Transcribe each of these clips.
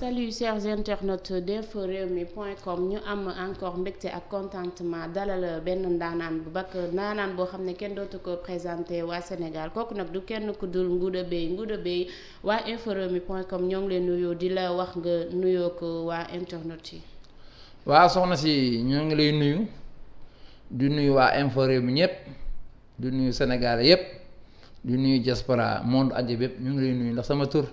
Salut chers internautes d'info rewmi.com ñu am encore mbégte ak contentement dalal benn ndaanaan bu bakk ndaanaan boo xam ne kenn dootu ko présenté waa Sénégal kooku nag du kenn ku dul Ngouda Beye waa info rewmi.com ñoo ngi leen nuyoo di la wax nga nuyoo ko waa internautes yi. waa soxna si ñoo ngi lay nuyu di nuyu waa info rewmi ñëpp di nuyu Sénégal yëpp di nuyu diaspora monde entier bépp ñu ngi lay nuyu ndax sama tur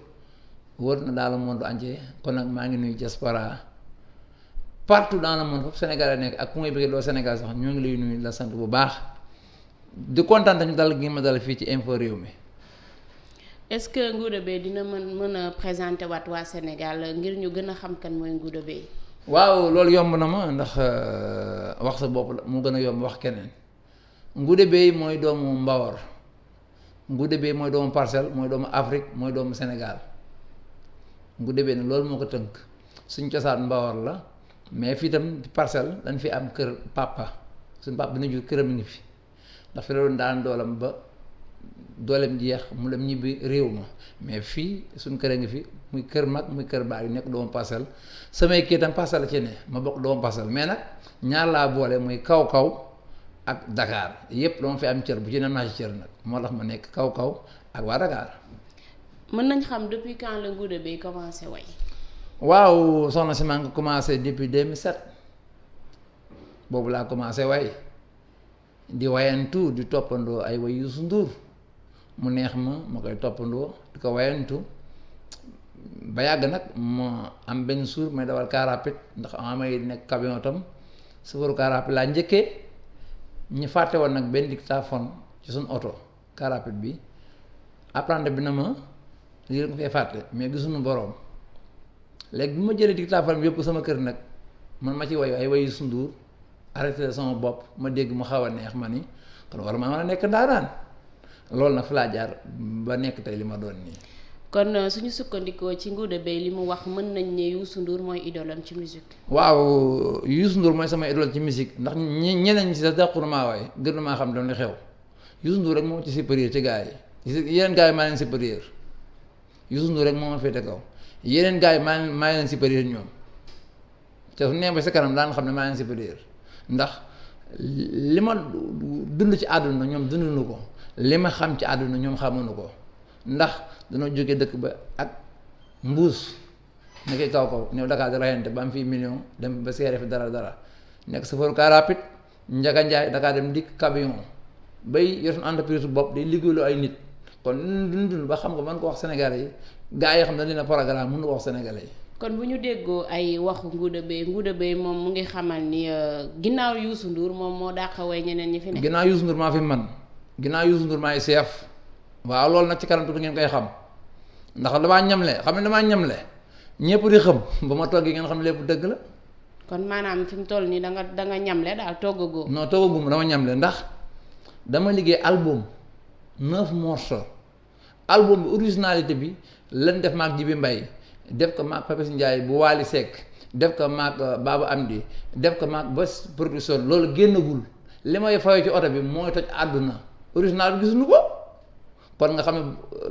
wër na dans le monde entier kon nag maa ngi nuyu diaspora partout dans le monde foofu Sénégal a nekk ak ku ngay bëggee doo Sénégal sax ñoo ngi lay nuyu la sant bu baax di kontaan ñu dal gi ma dal fii ci info rewmi. Est-ce que Ngouda Beye dina mën a présenter waat waa Sénégal ngir ñu gën a xam kan mooy Ngouda Beye. waaw loolu yomb na ma ndax wax sa bopp la mu gën a yomb wax keneen Ngouda Beye mooy doomu Mbawar Ngouda Beye mooy doomu Parcelles mooy doomu Afrique mooy doomu Sénégal Ngouda Beye nag loolu moo ko tënk suñ cosaan Mbawar la mais fii tam Parcelles dañ fi am kër papa suñ papa bi na jur këram ngi fi ndax fi la doon daan doolam ba dooleem jeex mu dem ñibbi réew ma mais fii suñ kër a ngi fi muy kër mag muy kër baay yu nekk doomu Parcelles samay kii tam Parcelles la ci ne ma bokk doomu Parcelles mais nag ñaar laa boole muy kaw ak Dakar yépp dama fi am cër bu ci ne naa ci cër nag moo tax ma nekk kaw ak waa Dakar. mën nañ xam depuis quand la Ngouda Beye commencé way. waaw soxna si maa ngi commencé depuis 2007 boobu laa commencé way di wayantu di toppandoo ay way Youssou Ndour mu neex ma koy toppandoo di ko wayantu ba yàgg nag ma am benn suur may dawal car rapide ndax amay nekk camion tam sëfaru car rapide laa njëkkee ñu fàtte woon nag benn dictaphone ci suñ oto car rapide bi apprenti bi na ma lii la ko fee fàtte mais gisuñu boroom léegi bi ma jëlee dictaphone bi yëpp sama kër nag man ma ci way ay wayu sunduur arrêté sama bopp ma dégg mu xaw a neex ma ni kon war maa mën a nekk ndaanaan loolu nag fi laa jaar ba nekk tey li ma doon nii. kon suñu sukkandikoo ci Ngouda Beye li mu wax mën nañ ne Youssou Ndour mooy idolam ci musique. waaw Youssou Ndour mooy sama idole ci musique ndax ñeneen ñi si sax dàqu na maa waaye gën na maa xam doon li xew Youssou Ndour rek moo ci supérieur ci gars yi yeneen gars yi maa leen supérieur Youssou Ndour rek moo ma féete kaw yeneen gars yi maa leen supérieur ñoom te su nee ba sa kanam daan xam ne maa leen supérieur ndax li ma dund ci àdduna ñoom dunduñu ko li ma xam ci àdduna ñoom xamuñu ko ndax dañoo jógee dëkk ba ak mbuus nekkee kaw ñëw Dakar di rayante ba am fii million dem ba seere fi dara nekk chauffeur car rapide njaga njaay Dakar dem dikk camion bay yor suñu entreprise bopp day liggéeyloo ay nit kon dund ba xam nga mën ko wax Sénégalais yi gars yi xam ne dina programme mën na ko wax Sénégalais yi. kon bu ñu déggoo ay waxu Ngouda Beye moom mu ngi xamal ni ginnaaw Youssou Ndour moom moo dàq way ñeneen ñi fi ne. ginnaaw Youssou Ndour maa fi man ginnaaw Youssou Ndour maay chef waaw loolu nag ci kanam tuuti ngeen koy xam ndax damaa ñamle xam ne damaa ñamle ñëpp di xam ba ma toggee ngeen xam ne lépp dëgg la. kon maanaam fi mu toll nii da nga ñamle daal toggagoo. non toggagum dama ñamle ndax dama liggéey album 9 morceaux album bi originalité bi lan def maag Jibi Mbaye def ko maag Papis Ndiaye bu Waly Seck def ko maag Baba Amdi def ko maag Bas production loolu génnagul li may fayoo ci oto bi mooy toj àdduna original bi gisuñu ko kon nga xam ne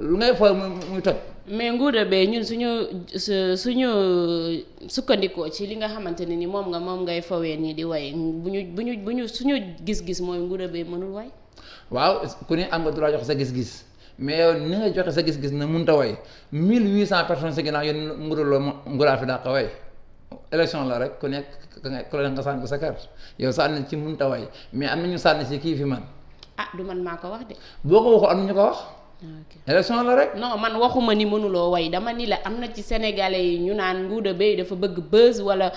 lu ngay fay muy toj. mais Ngouda Beye ñun suñu sukkandikoo ci li nga xamante ne ni moom ngay fawee nii di way bu ñu suñu gis-gis mooy Ngouda Beye mënul way. waaw ku ne am nga droit joxe sa gis-gis mais yow ni nga joxe sa gis-gis na mënut a way 1800 personnes si ginnaaw yéen Ngouda fi daa ko way élection la rek ku nekk ku la nga sànni ko sa carte yow sànni ci mënut a way mais am na ñu sànni ci kii fi man. du man maa ko wax de. boo ko waxul am na ñu ko wax. élection la rek. non man waxuma ni mënuloo way dama ni la am na ci sénégalais yi ñu naan Ngouda Beye dafa bëgg buzz wala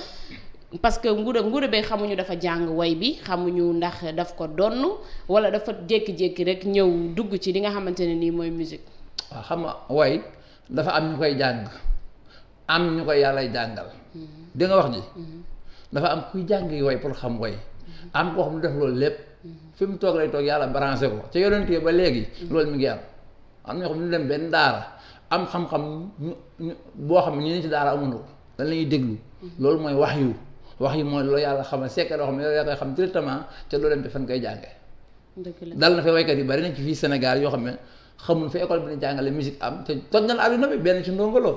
parce que Ngouda Beye xamuñu dafa jàng way bi xamuñu ndax daf ko donn wala dafa jékki-jékki rek ñëw dugg ci li nga xamante ne nii mooy musique. waaw xam nga way dafa am ñu koy jàng am ñu koy yàlla jàngal. di nga wax ji. dafa am kuy jàng yi way pour xam way am koo xam ne def loolu lépp. fi mu toog lay toog yàlla branché ko ca yonent yi ba léegi. loolu mi ngi am na ñoo xam ne ñu dem benn daara am xam-xam ñu boo xam ne ñu ne ci daara amuñu ko dañ lañuy déglu. loolu mooy wax yi mooy loolu yàlla xamal sekk loo xam ne yow yaa koy xam directement ca loolu dem te fan koy jànge dal na fa waykat yi bari nañ ci fii Sénégal yoo xam ne xamul fa école bi ñu jàngale musique am te toj na àdduna bi benn ci Ndongo Lo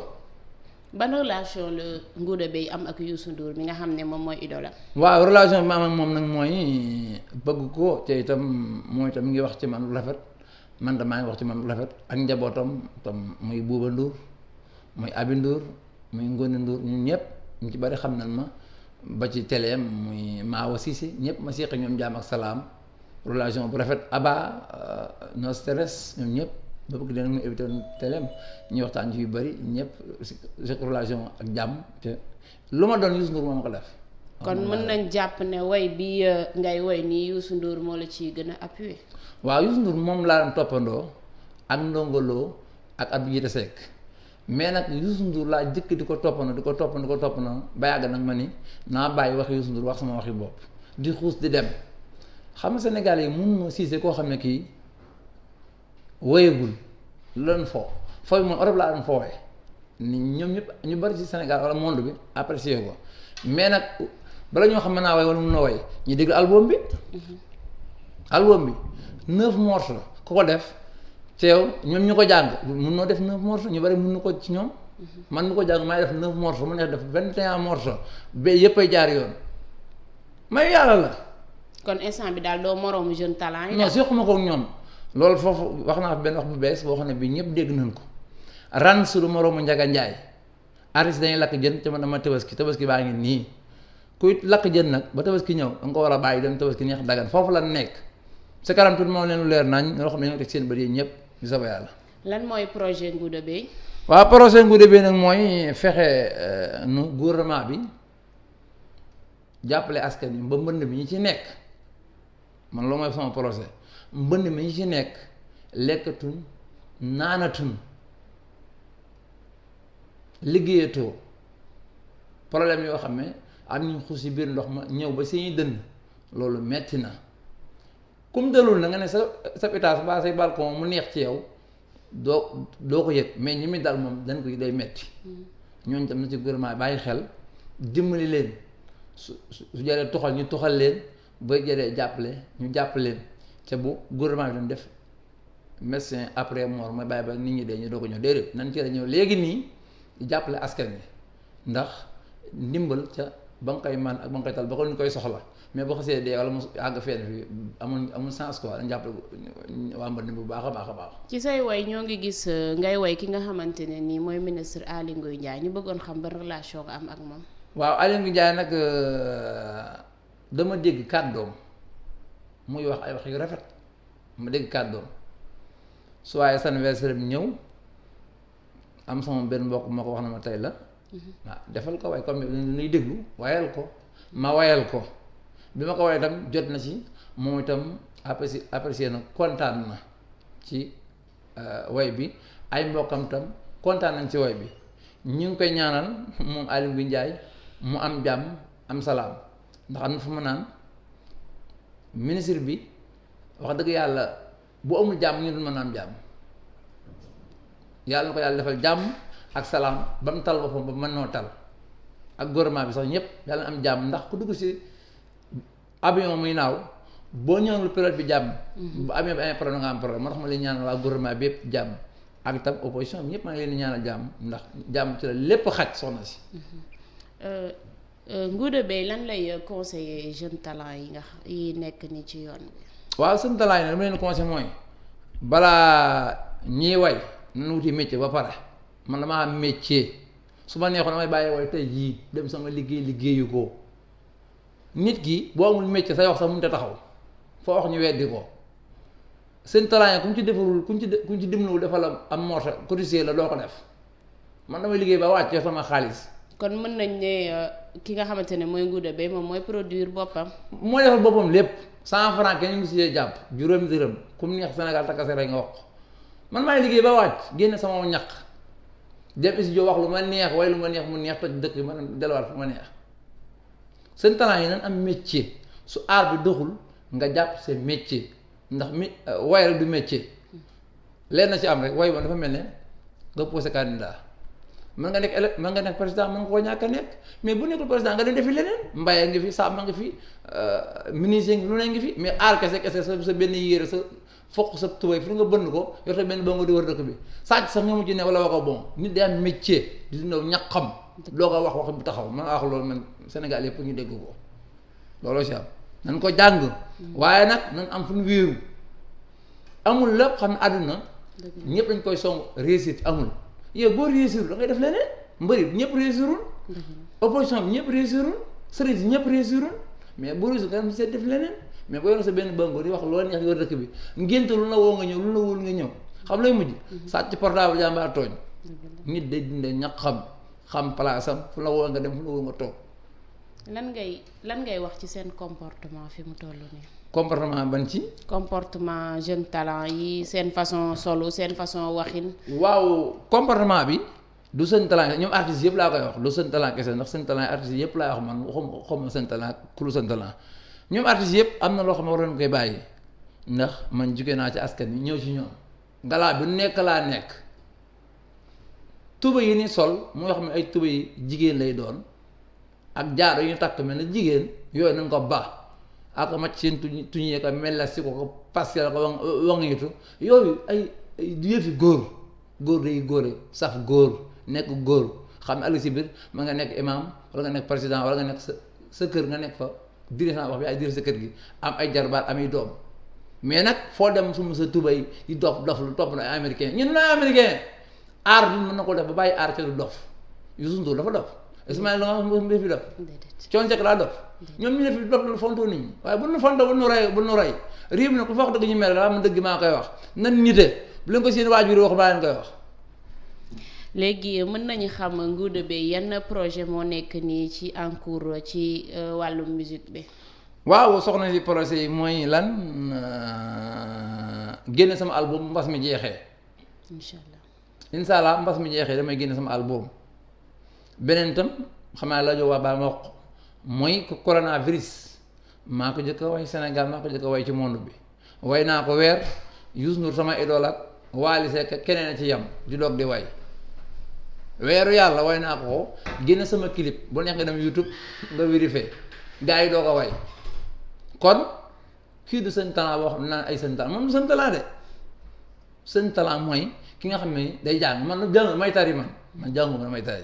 ban relation la Ngouda Beye am ak Youssou Ndour mi nga xam ne moom mooy idole am. waaw relation bi ma am ak moom nag mooy bëgg ko te itam mooy itam mi ngi wax ci man lu rafet man maa ngi wax ci man lu rafet ak njabootam tam muy Bouba Ndour muy Abi Ndour muy Ngone Ndour ñun ñëpp ñu ci bari xam nañ ma ba ci téléem muy Maawa Cissé ñëpp ma seq ñoom jaam ak salaam relation bu rafet Aba no stress ñoom ñëpp ba bëgg leen mu éviter téléem ñuy waxtaan ci yu bari ñëpp si relation ak jàmm te lu ma doon Youssou Ndour moo ma ko def. kon mën nañ jàpp ne woy bi ngay woy nii Youssou Ndour moo la ciy gën a appuyé. waaw Youssou Ndour moom laa doon toppandoo ak Ndongo Lo ak Abdou Guité Seck mais nag Youssou Ndour laa jëkk di ko toppandoo ba yàgg nag ma ni naa bàyyi waxi Youssou Ndour wax sama waxi bopp di xuus di dem xam nga Sénégal yi mun ma siise koo xam ne kii woyagul lu leen fooy moom Europe laa doon foowee ni ñoom ñëpp ñu bari ci Sénégal wala monde bi apprécié ko mais nag bala ñoo xam mën naa woy wala mun na woy ñu déglu album bi. album bi 9 morceaux ku ko def teew ñoom ñu ko jàng mun noo def 9 morceaux ñu bari mun na ko ci ñoom. man mi ko jàng maay def 9 morceaux mu neex def 21 morceaux ba yëpp ay jaar yoon may yàlla la. kon instant bi daal doo moroomu jeune talent yi. non sequma ko ak ñoom loolu foofu wax naa benn wax bu bees boo xam ne bii ñëpp dégg nañ ko ran su du moroomu Njaga Njaay artiste dañuy lakk jën te man dama tabaski baa ngi nii kuy lakk jën nag ba tabaski ñëw da nga ko war a bàyyi dem tabaski neex dagan foofu la nekk sa kanam tuuti moom leen lu leer nañ loo xam ne ñoo teg seen bëri ñëpp di saba yàlla. lan mooy projet Ngouda Beye. waaw projet Ngouda Beye nag mooy fexe nu gouvernement bi jàppale askan wi ba mbënd bi ñi ci nekk man loolu mooy sama projet mbënd mi ñi ci nekk lekkatun naanatun liggéeyatoo problème yoo xam ne am ñu xuus ci biir ndox ma ñëw ba seeni dënn loolu metti na kum dalul na nga ne sa étage ba say balcon mu neex ci yow doo ko yëg mais ñi muy dal moom dañ ko day metti ñooñu tam na ci gouvernement bàyyi xel dimbali leen su jaree tuxal ñu tuxal leen ba jaree jàppale ñu jàpp leen te bu gouvernement bi doon def médecin après mort mooy bàyyi ba nit ñi dee ñu doo ko ñëw déedéet nañ ci la ñëw léegi nii di jàppale askan wi ndax ndimbal ca ba nga koy man ak ba nga koy tal ba ko ñu koy soxla mais boo xasee dee wala mu àgg fenn fi amul sens quoi dañ jàppale waa mbënd bu baax a baax a baax. ci say woy ñoo ngi gis ngay woy ki nga xamante ne nii mooy ministre Aly Ngouille Ndiaye ñu bëggoon xam ba relation nga am ak moom. waaw Aly Ngouille Ndiaye nag dama dégg kàddoom muy wax ay wax yu rafet ma dégg kàddoom su waaye sa anniversaire bi ñëw am sama benn mbokk moo ko wax na ma tey la. waaw defal ko waaye comme nuy déglu wayal ko ma wayal ko bi ma ko wayee itam jot na ci moom itam apprécié na kontaan na ci way bi ay mbokkam tam kontaan nañ ci way bi ñu ngi koy ñaanal moom Aly Ngouille Ndiaye mu am jàmm am salaam ndax am na fu ma naan ministre bi wax dëgg yàlla bu amul jàmm ñu dul mën a am jàmm yàlla na ko yàlla defal jàmm ak salaam ba mu tal boppam ba mën noo tal ak gouvernement bi sax ñëpp yàlla na am jàmm ndax ku dugg ci avion muy naaw boo ñëwul pilote bi jàmm. bu avion bi amee problème nga am problème moo tax ma leen ñaanal waa gouvernement bi yëpp jàmm ak itam opposition bi ñëpp maa ngi leen di ñaanal jàmm ndax jàmm ci la lépp xaj soxna si. Ngouda Beye lan lay conseiller jeune talent yi nekk ni ci yoon bi. waaw jeune talent yi nag dama leen conseil mooy balaa ñiy way nañu wuti métier ba pare. man damaa am métier su ma neexoon damay bàyyi way tey jii dem sama liggéeyu ko nit ki boo amul métier say wax sax mënut a taxaw foo wax ñu weddi ko seen talent ku ñu ci defarul ku ñu ci dimbalul defal am morta cotisé la doo ko def man damay liggéey ba wàcc sama xaalis. kon mën nañ ne ki nga xamante ne mooy Ngouda Beye moom mooy produire boppam. mooy defal boppam lépp 100 francs kenn ñu ngi jàpp juróomi dërëm ku mu neex Sénégal takkase rek nga wax man maay liggéey ba wàcc génne sama ñaq. dem studio wax lu ma neex waaye lu ma neex mu neex toj dëkk bi ma delluwaat fu ma neex seen talent yi nan am métier su aar bi doxul nga jàpp sa métier ndax way rek du métier leen na ci am rek way ba dafa mel ne nga posé candidat mën nga nekk président mën nga koo ñàkk a nekk mais bu nekkul président nga dem defi leneen mbaye ngi fi sàmm nga fi ministre ngi lu ne ngi fi mais aar kese sa benn yére sa foq sa tubay fi nga bënn ko yor ta benn bongo di wër dëkk bi sàcc sax nga mu ci ne wala wax ko bon nit day am métier di ndaw ñaqam doo ko wax bu taxaw man wax loolu man Sénégal yëpp ñu dégg ko looloo si am nañ ko jàng waaye nag nañ am fu ñu wéeru amul lépp xam ne àdduna ñëpp dañ koy song réussite amul yow boo réussirul da ngay def leneen mbëri ñëpp réussirul opposition bi ñëpp réussirul sëriñ si ñëpp réussirul mais boo réussir nga dem seet def leneen mais boo yor sa benn bango di wax loolu neex yor dëkk bi ngénte lu la woo nga ñëw lu la wóol nga ñëw xam lay mujj sàcc portable jàmbaar tooñ nit day dundee ñaq xam place am fu la woo nga dem fu la woo nga toog lan ngay wax ci seen comportement fi mu toll nii. comportement ban ci. comportement jeune talent yi seen façon solo seen façon waxin. waaw comportement bi du seen talent ñoom artistes yëpp laa koy wax du seen talent kese ndax seen talent artistes yëpp laay wax man waxuma seen talent ku lu seen talent ñoom artistes yëpp am na loo xam ne war nañu koy bàyyi ndax man jóge naa ci askan wi ñëw ci ñoom galaa bi nekk laa nekk tuba yi ni sol moo xam ne ay tuba yi jigéen lay doon ak jaaro yu ñu takk mel na jigéen yooyu nañ ko baax ak macc seen tuñee ko mella si ko pastel ko wangitu yooyu ay du yëfi góor day góore saf góor nekk góor xam ne ëllëg si biir ma nga nekk imam wala nga nekk président wala nga nekk sa kër nga nekk fa dirigeant wax bi ay dirigeant sa kër gi am ay jarbaat am ay doom mais nag foo dem su ma sa tubay di dof lu topp na ay américain ñun na américain aar bi mën na ko def ba bàyyi aar ca du dof Youssou Ndour dafa dof Ismaël la nga xam ne fi dof Thione Seck laa dof ñoom ñu ne fi dof la fontoo nit ñi waaye bu nu fontoo bu nu rey réew mi nag ku fa wax dëgg ñu mel daa am dëgg maa koy wax nan nite bu leen ko seen waajur wax maa leen koy wax. léegi mën nañu xam Ngouda Beye yan projet moo nekk nii ci en cours ci wàllum musique bi. waaw soxna si projet yi mooy lan génne sama album mbas mi jeexee. incha allah mbas mi jeexee damay génne sama album. beneen tam xam naa la jox waa baa ma wax mooy coronavirus maa ko jëkk a way Sénégal maa ko jëkk a way ci monde bi way naa ko weer Youssou Ndour sama idole ak Wally Seck keneen a ci yam di doog di way weeru yàlla way naa ko génne sama clip bu neex nga dem YouTube nga vérifier gars yi doo ko way kon kii du seen talent boo xam ne naan ay seen talent moom du seen talent de seen talent mooy ki nga xam ne day jàng man nag jàng may tari man jàngu ma may tari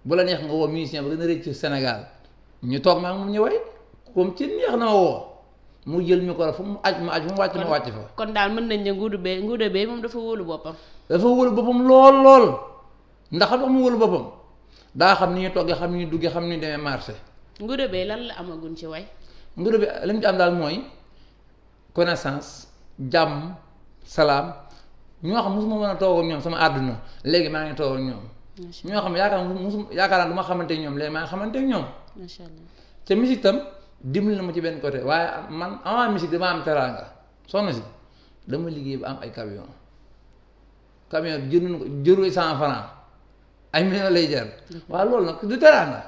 bu la neex nga woo musicien ba gën a rëcc ci Sénégal ñu toog maa ngi moom ñu way comme ci neex na ma woo mu jël micro fu mu aj ma aj fu mu wàcc ma wàcc fa. kon daal mën nañ ne Ngouda Beye moom dafa wóolu boppam. dafa wóolu boppam lool ndax xam nga mu wóolu boppam daa xam ni ñu toggee xam ni ñu duggee xam ni ñu demee marché. Ngouda Beye lan la amagun ci way. Ngouda Beye li mu ci am daal mooy connaissance jàmm salaam ñoo xam mosuma mën a toog ak ñoom sama àdduna léegi maa ngi toog ak ñoom. ñoo xam yaakaar naa du ma xamante ñoom léegi maa ngi xamante ñoom. macha allah te musique tam dimbali na ma ci benn côté waaye man avant musique dama am teraanga soxna si dama liggéey ba am ay camion bi jënduñu ko jëru 100 francs ay millions lay jar waaye loolu nag du teraanga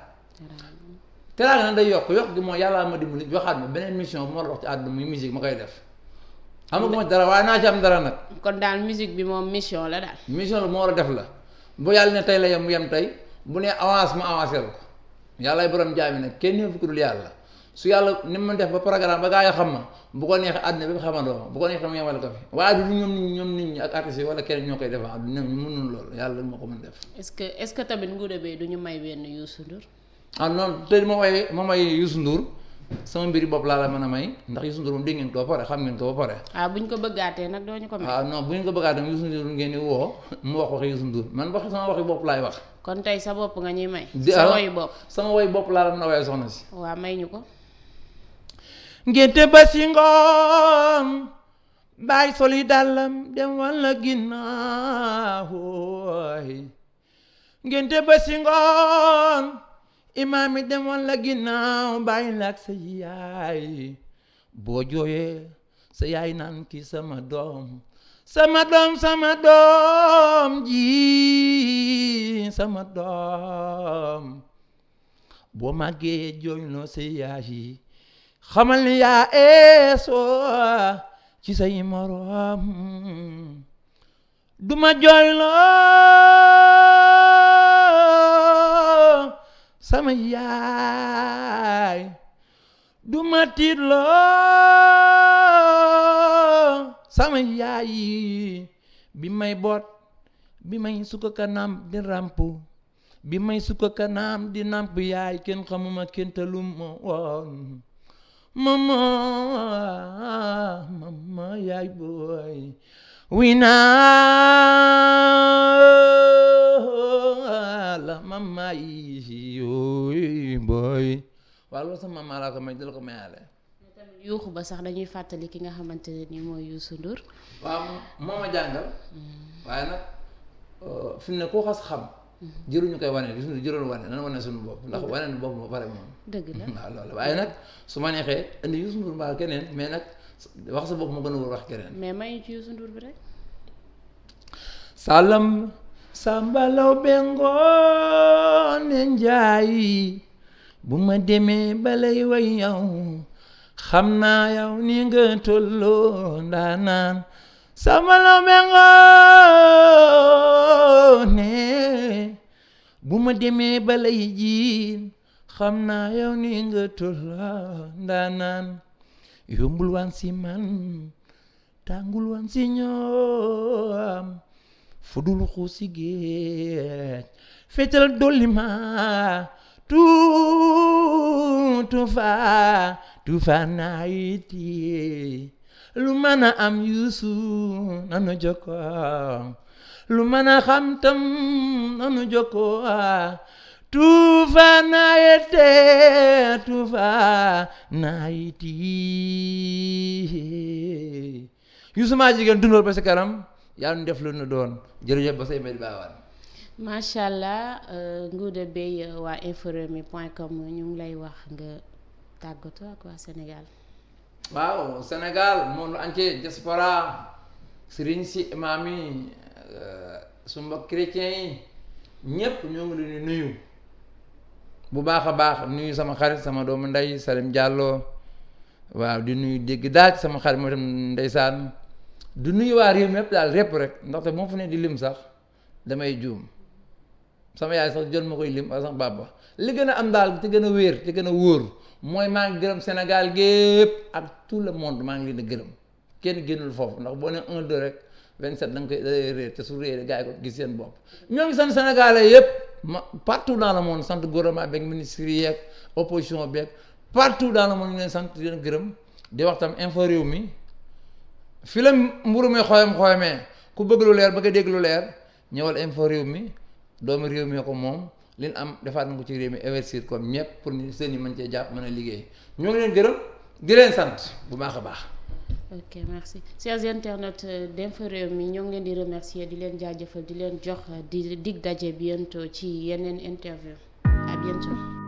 nag day yokk gi mooy yàllaa ma dimbali joxaat ma beneen mission bu ma la wax ci àdduna muy musique ma koy def amaguma dara waaye naa ci am dara nag. kon daal musique bi moom mission la daal. mission la moo war a def la bu yàlla ne tey la yem tey bu ne avance ma avancé la ko yàllaay borom jaami nag kenn ñëw fi ku dul yàlla su yàlla ni ma def ba programme ba gaa yi xam ma bu ko neexee àdduna bi xamandoo ma bu ko neexee ma yemale ko fi waaye du ñoom nit ñi ak artistes yi wala kenn ñoo koy def du ñoom ñu mënul loolu yàlla moo ko mën def. est-ce que tamit Ngouda Beye du ñu may benn Youssou Ndour. ah non te ma may Youssou Ndour sama mbiri bopp laa la mën a may ndax Youssou Ndour moom dégg ngeen ko ba pare xam ngeen ko ba pare. bu ñu ko bëggaatee nag doo ñu ko may. non bu ñu ko bëggaatee Youssou Ndour ngeen di woo mu wax waxi Youssou Ndour man sama waxi bopp laay wax. kon tey sa bopp nga ñuy may. sa woyu bopp sama woyu bopp laa la mën a woyee soxna si. waaw may ñu ko. ngénte ba si ngoon bàyyi soli dàllam dem walla ginnaaw ngénte ba si ngoon imaam yi dem walla ginnaaw bàyyi laak sa yaay boo jooyee sa yaay naan kii sama doom ji sama doom boo màggee jooyloo sa yaay yi xamal ni yaa eesoo ci say moroom duma jooyloo sama yaay duma tiitloo sama yaay bi may boot bi may sukka kanam di rampu bi may sukka kanam di namp yaay kenn xamuma kenn taluma woon mama yaay booy wi naa la mama yi yooy booy waaw loolu sama mama laa ko may dala ko mayaale yuuxu ba sax dañuy fàttali ki nga xamante ne ni mooy Youssou Ndour. waaw moo ma jàngal waaye nag fi mu ne koo xas xam jëruñu koy wane Youssou Ndour jëroon wane nan wane suñu bopp ndax wane na bopp ba pare moom dëgg la waaw loolu waaye nag su ma neexee indi Youssou Ndour mbaa keneen mais nag wax sa bopp moo gën a wóor wax keneen mais mayu ci Youssou Ndour bi rek salam sambalaw bengoone njaay bu ma demee balay way yow xam naa yow ni nga tolloo ndaanaan sambalaw bengoone bu ma demee balay jiin xam naa yow ni nga tolloo ndaanaan yombul wan si man tàngul wan si ñoom fudul xuusi géej fetal dolli ma tuufa naayiti lu mën a am Youssou nanu jokko lu mën a xam tam nanu jokko tuufa naayiti Youssou maa jigéen dundal ba si kanam yaa nu def lu nu doon jërëjëf ba say mbir baawaan macha allah Ngouda Beye waa inforewmi.com ñu ngi lay wax nga tàggatoo ak waa Sénégal. waaw Sénégal monde entier diaspora sëriñ si imaam yi su mbokk chrétien yi ñépp ñoo ngi leen di nuyu bu baax a baax nuyu sama xarit sama doomu ndey Salim Diallo waaw di nuyu dégg daaj sama xarit moo tam ndeysaan du nuyu waa réew mi yépp daal répp rek ndaxte moo fa ne di lim sax damay juum sama yaay sax jël ma koy lim ak sama bàbba li gën a am daal te gën a wéer te gën a wóor mooy maa ngi gërëm Sénégal gépp ak tout le monde maa ngi leen di gërëm kenn génnul foofu ndax boo ne 1 2 rek 27 da nga koy réer te su réeree gars yi ko gis seen bopp ñoo ngi sant Sénégalais yépp partout dans le monde sant gouvernement beeg ministre yi yeeg opposition beeg partout dans le monde ñu leen sant di leen gërëm di wax tam info réew mi fi la mburu mi xoyamee ku bëgg lu leer bëgg a dégg lu leer ñëwal info réew mi doomu réew mi ko moom li ñu am defaat na ko ci réew mi investir comme ñëpp pour ni seen yi mën cee jàpp mën a liggéey ñoo ngi leen gërëm di leen sant bu baax a baax. ok merci chers internautes d'Info Rewmi ñoo ngi leen di remercier di leen jaajëfal di leen jox di dig daje bientôt ci yeneen interview à bientôt.